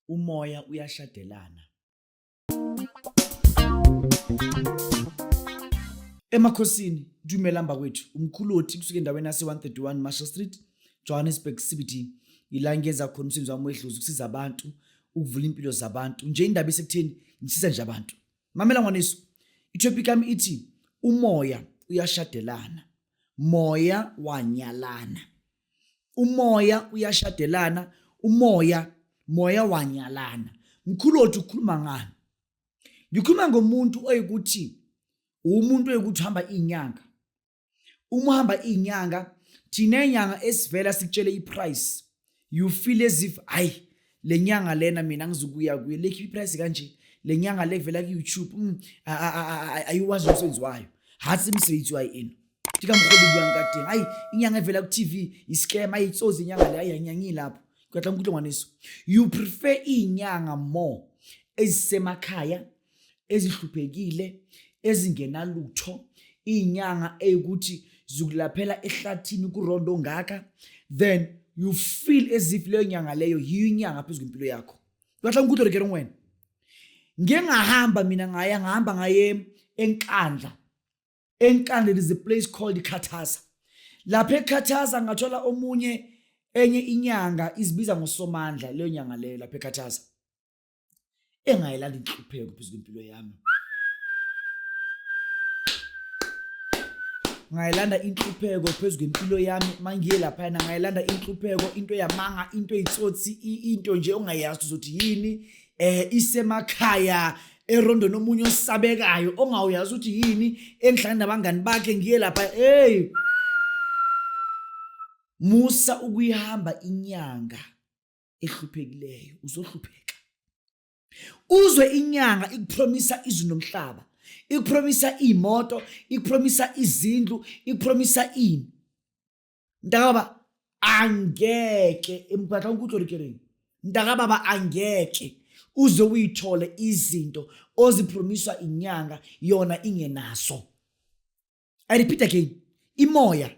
Umoya uyashadelana. Emakhosini, dumela mbakwethu, umkhulu othi kusuka endaweni yase-131 Marshall Street, Johannesburg CBD. Ila ngiyenza khona umsebenzi wami wedlozi ukusiza abantu, ukuvula impilo zabantu. Nje indaba isekutheni ngisiza nje abantu. Mamela ngwanesu, i-topic yami ithi umoya uyashadelana. Moya wanyalana. Umoya uyashadelana, umoya moya wanyalana. Mkhulu othi ukhuluma ngani? Ngikhuluma ngomuntu oyikuthi umuntu oyikuthi uhamba inyanga. Uma uhamba inyanga, thina inyanga esivela sikutshele iprice. You feel as if hayi le nyanga lena mina ngizukuya kuye lekhipha iprice kanje le nyanga le vela ku YouTube ayiwazi umsebenzi wayo. Hatsi umsebenzi wayo eno. Ke ka mokgwa o le buang ka teng. Ai inyanga evela ku TV iscam ayitsozi inyanga le ayi lapho. Kuyatla ngikutlwe ngwaneso. You prefer inyanga more ezisemakhaya ezihluphekile ezingenalutho inyanga eyikuthi zikulaphela ehlathini kurondo ngaka then you feel as if leyo nyanga leyo yiyo inyanga phezu kwempilo yakho. Kuyatla ngikutlwe re ke wena. Ngike ngahamba mina ngaya ngahamba ngaye eNkandla eNkandla there is a place called Khathaza. Lapha eKhathaza ngathola omunye enye inyanga izibiza ngosomandla leyo nyanga leyo lapha eKhathaza. Engayelanda inhlupheko phezu kwempilo yami. Ngayilanda inhlupheko phezu kwempilo yami mangiye laphayana ngayilanda inhlupheko into yamanga into eyitsotsi into nje ongayazi uzothi yini isemakhaya erondweni omunye osabekayo ongawuyazi ukuthi yini engihlangene nabangani bakhe ngiye lapha hey musa ukuyihamba inyanga ehluphekileyo uzohlupheka uzwe inyanga ikupromisa izwi nomhlaba ikupromisa imoto ikupromisa izindlu ikupromisa ini mntakababa angeke emgwaqo unkutlo rikereng mntakababa angeke uze uyithole izinto ozipromiswa inyanga yona ingenazo. I repeat again, imoya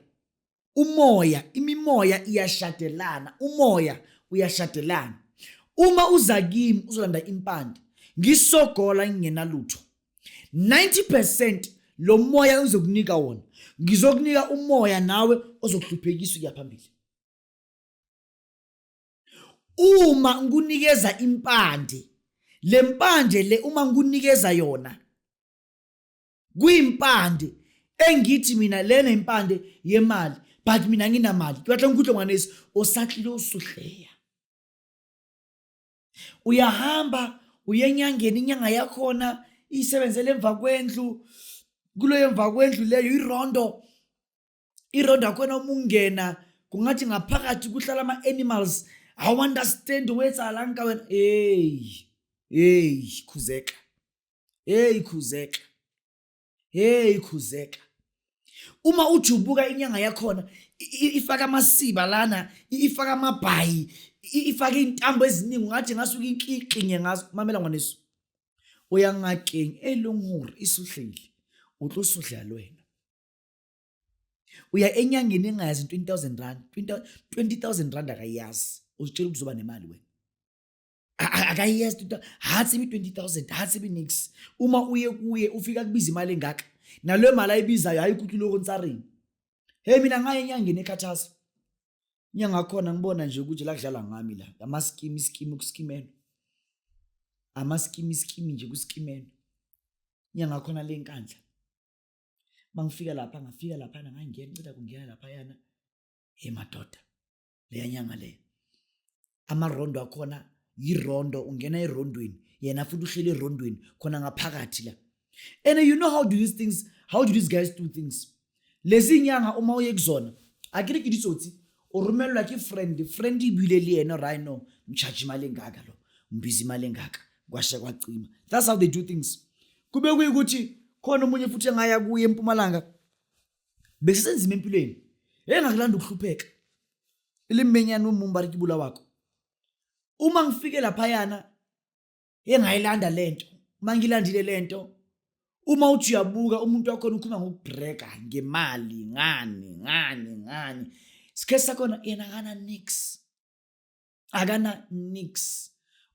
umoya imimoya iyashadelana, umoya uyashadelana. Uma uza kimi uzolanda impande ngisogola ngingenalutho, 90% lo moya uzokunika wona, ngizokunika umoya nawe ozokuhluphekisa ukuya phambili. Uma ngikunikeza impande, le mpande le uma ngikunikeza yona kuyimpande engithi mina lena impande yemali, but mina nginamali. Ke batla ngikutlwe ngwaneso, o sa tlile o sohleya. Uyahamba uye enyangeni, inyanga yakhona isebenzele emva kwendlu, kuleyo emva kwendlu leyo irondo, irondo yakhona uma ungena kungathi ngaphakathi kuhlala ama-animals, awu-understand wetsalang ka wena. Hey hey khuzeka, hey khuzeka, hey khuzeka. Uma ujubuka inyanga yakhona ifaka amasiba lana, ifaka amabhayi, ifaka intambo eziningi ungathi ngasuke inkixinye ngazo. Mamela ngwaneso, o ya ngakeng e leng hore e sohlehile, o tlo sohleha le wena. Uya enyangeni engayazi 20,000 rand, 20,000 rand akayazi, uzitshela ukuthi uzoba nemali wena. Akayazi into ha tsebe 20,000, ha tsebe nix. Uma uye kuye ufika kubiza imali engaka, naleyo mali ayibizayo ayikuthi lokho ntsareng. Hey mina ngaye enyangeni eKhathaza, inyanga khona ngibona nje ukuthi la kudlala ngami la, amaskimi skimi kuskimelo, amaskimi skimi nje kuskimelo. Inyanga khona le Nkandla, mangifika lapha ngafika lapha ngangena ngicela kungena lapha yana, hey madoda leya nyanga leyo amarondo akhona yirondo, ungena erondweni yena futhi uhleli erondweni khona ngaphakathi la. And you know how do these things, how do these guys do things? Lezi nyanga uma uye kuzona akere ke ditsotsi, o romelwa ke friend, friend ibile le yena right no mcharge imali engaka lo mbiza imali engaka kwasha kwacima. That's how they do things. Kube kuyikuthi khona omunye futhi engaya kuye eMpumalanga, besenzima empilweni, engakulanda ukuhlupheka. Le mmenyane o mong ba re ke Bulawako. Uma ngifike laphayana engayilanda lento, uma ngilandile lento uma uthi uyabuka umuntu wakhona ukhuluma ngokubreka ngemali ngani ngani ngani sikhe sakhona yena akana nix akana nix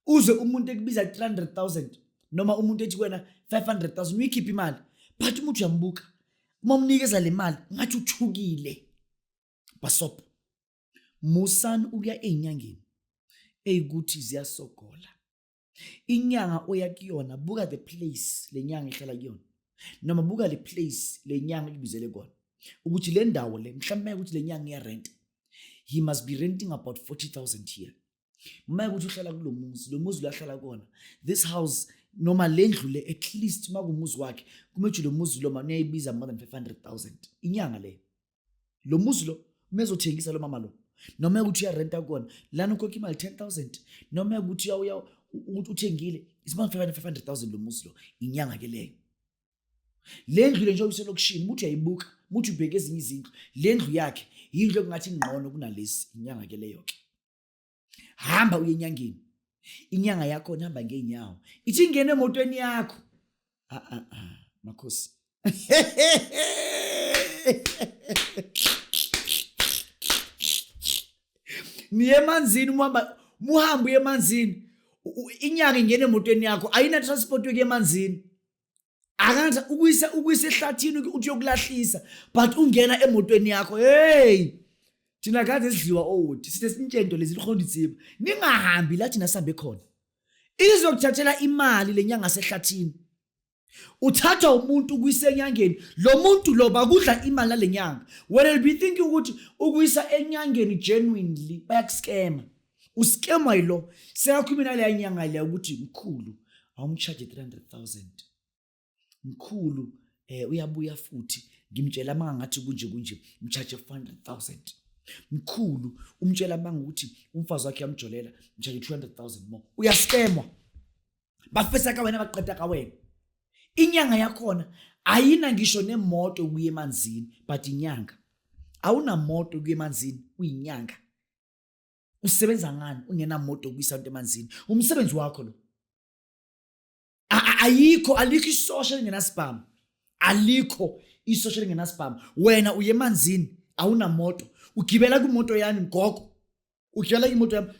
uze umuntu ekubiza 300,000 noma umuntu ethi kuwena 500,000 uyikhipha imali but umuntu uyambuka uma umnikeza le mali ngathi uthukile basop musani ukuya ey'nyangeni eyikuthi ziyasogola inyanga oya kuyona buka the place le nyanga ihlala kuyona noma buka le place le nyanga ikubizele kona ukuthi le ndawo le mhlawumbe ukuthi le nyanga iyarenta he must be renting about 40000 here uma ukuthi uhlala kulo muzi lo muzi uyahlala kona this house noma le ndlu le at least uma kumuzi wakhe kumele lo muzi lo mani uyayibiza more than 500000 inyanga leyo lo muzi lo umezothengisa lo mama lo noma ukuthi uyarenta kona lana ukhokha imali 10000 noma ukuthi uya ukuthi uthengile isibanga 500000 lo muzi lo inyanga ke leyo le ndlu le njengoba iselokishini muthi uyayibuka muthi ubheke ezinye izindlu le ndlu yakhe yindlu ekungathi ingqono kunalesi inyanga ke leyo ke hamba uye enyangeni inyanga yakho nihamba ngeenyawo ithi ingene emotweni yakho ah ah ah makhosi niye emanzini umuhamba muhamba uye emanzini inyanga ingena emotweni yakho ayina transport yokuya emanzini akanza ukuyisa ukuyisa ehlathini uthi uyokulahlisa but ungena emotweni yakho hey thina kade sidliwa owodi sithe sintshento lezi likhonda itsiba ningahambi la thina sihambe khona izokuthathela imali lenyanga sehlathini uthathwa umuntu ukuyisa enyangeni lo muntu lo bakudla imali nalenyanga wena you'll be thinking ukuthi ukuyisa enyangeni genuinely bayakuskema uskemwa yilo sekakhuluma naleya nyanga leya ukuthi mkhulu awumcharge 300000 mkhulu eh uyabuya futhi ngimtshela manga ngathi kunje kunje mcharge 400000 mkhulu umtshela manga ukuthi umfazi wakhe yamjolela mcharge 200000 more uyaskemwa bafesa ka wena baqeda ka wena inyanga yakhona ayina ngisho nemoto kuye emanzini but inyanga awunamoto kuye emanzini uyinyanga usebenza ngani ungenamoto ukuyisa into emanzini umsebenzi wakho lo ayikho alikho isosha elingenasibhamu alikho isosha elingenasibhamu wena uye emanzini awunamoto ugibela kwimoto yami mgogo ugibela kwimoto yami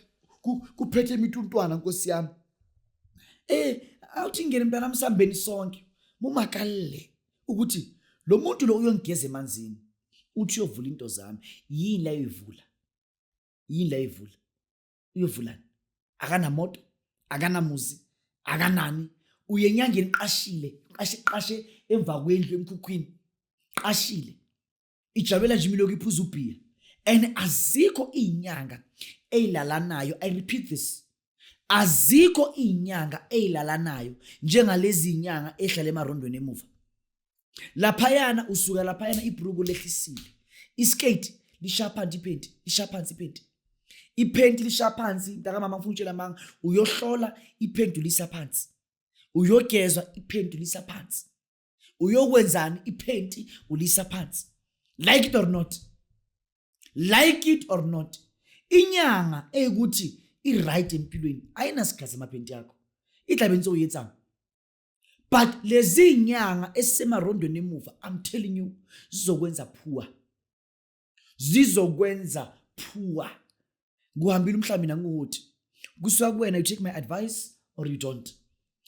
kuphethe imituntwana nkosi yami eh awuthi ngene mntana msambeni sonke mumakalle ukuthi lo muntu lo uyongigeza emanzini uthi uyovula into zami yini la yoyivula yini la ivula uyovulani akanamoto akanamuzi akanani uye enyangeni qashile qashe qashe emva kwendlu emkhukhwini qashile ijabela nje imilokhu iphuza ubhiya and azikho izinyanga ezilalanayo i repeat this azikho izinyanga ezilalanayo njengalezi inyanga ehlala emarondweni emuva laphayana usuka laphayana ibhruku lehlisile iskate lishaya phansi iphenti lishaya phansi iphenti iphenti lishaya phansi mntakamama ngifuna utshela manga uyohlola iphenti ulisa phansi uyogezwa iphenti ulisa phansi uyokwenzani iphenti ulisa phansi like it or not like it or not inyanga eyikuthi i-right empilweni ayinasikhathi amaphenti yakho idlabe ntse uyetsang but lezi nyanga esisemarondweni emuva i'm telling you zizokwenza poor zizokwenza poor kuhambile umhlaba mina nguwuthi kusuka kuwena you take my advice or you don't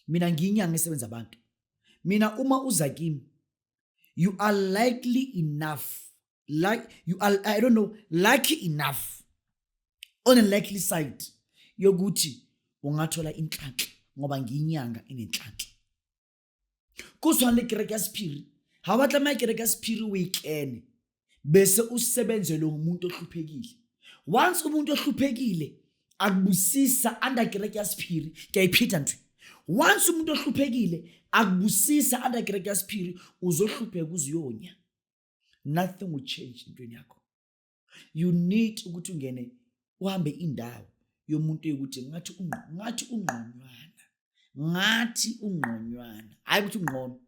mina ngiyinyanga esebenza abantu mina uma uza kimi you are likely enough like you are i don't know lucky enough on a likely side yokuthi ungathola inhlanhla ngoba ngiyinyanga enenhlanhla kuswana le kereke ya sephiri ha wa tlameha kereke ya sephiri o e kene bese usebenzele umuntu ohluphekile once umuntu ohluphekile akubusisa under kereke ya sephiri ke a iphitha ntho once umuntu ohluphekile akubusisa under kereke ya sephiri uzohlupheka uzuyonya nothing will change entweni yakho you need ukuthi ungene uhambe indawo yomuntu yokuthi ngathi ungqo ngathi ungqonywana ngathi ungqonywana hayi ukuthi ungqono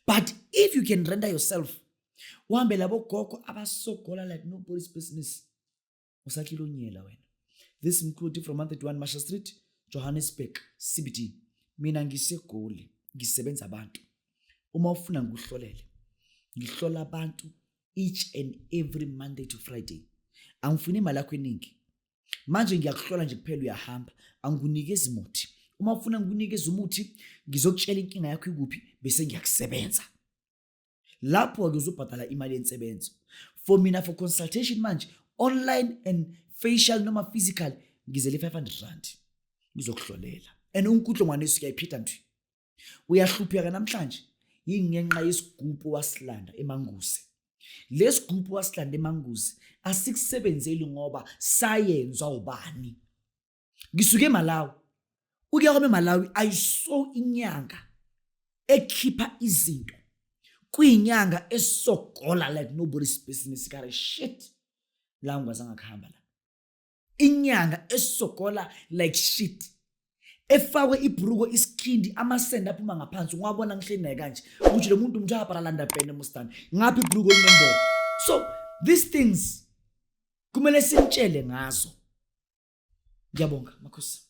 but if you can render yourself uhambe labo gogo abasogola like nobody's business. Usakhile unyela wena. This Mkhudi from 131 Marshall Street, Johannesburg, CBD. Mina ngiseGoli, ngisebenza abantu. Uma ufuna ngikuhlolele. Ngihlola abantu each and every Monday to Friday. Angifuni imali yakho eningi. Manje ngiyakuhlola nje kuphela uyahamba. Angikunikezi muthi. Uma ufuna ngikunikeze umuthi, ngizokutshela inkinga yakho ikuphi bese ngiyakusebenza. Lapho-ke uzobhadala imali yensebenzo. For mina for consultation manje online and facial noma physical ngizele 500 rand. Ngizokuhlolela. And unkutlo ngwanesu kuyayiphitha nje. Uyahlupheka namhlanje yingenxa yesigubhu wasilanda eManguzi. Lesigubhu wasilanda eManguzi asikusebenzeli ngoba sayenzwa ubani. Ngisuke eMalawi. Ukuya kwami eMalawi I saw inyanga ekhipha izinto. Kuyinyanga esogola like nobody's business kare shit. La ngwazanga kuhamba la. Inyanga esogola like shit. Efakwe ibhruko isikhindi amasende aphuma ngaphansi ungwabona ngihleli naye kanje ukuthi lo muntu umthu aparalanda pene mustani ngapha ibhruko linembobo. So these things kumele simtshele ngazo. Ngiyabonga makhosi.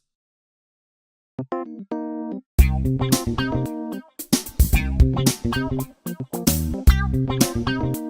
Thank you.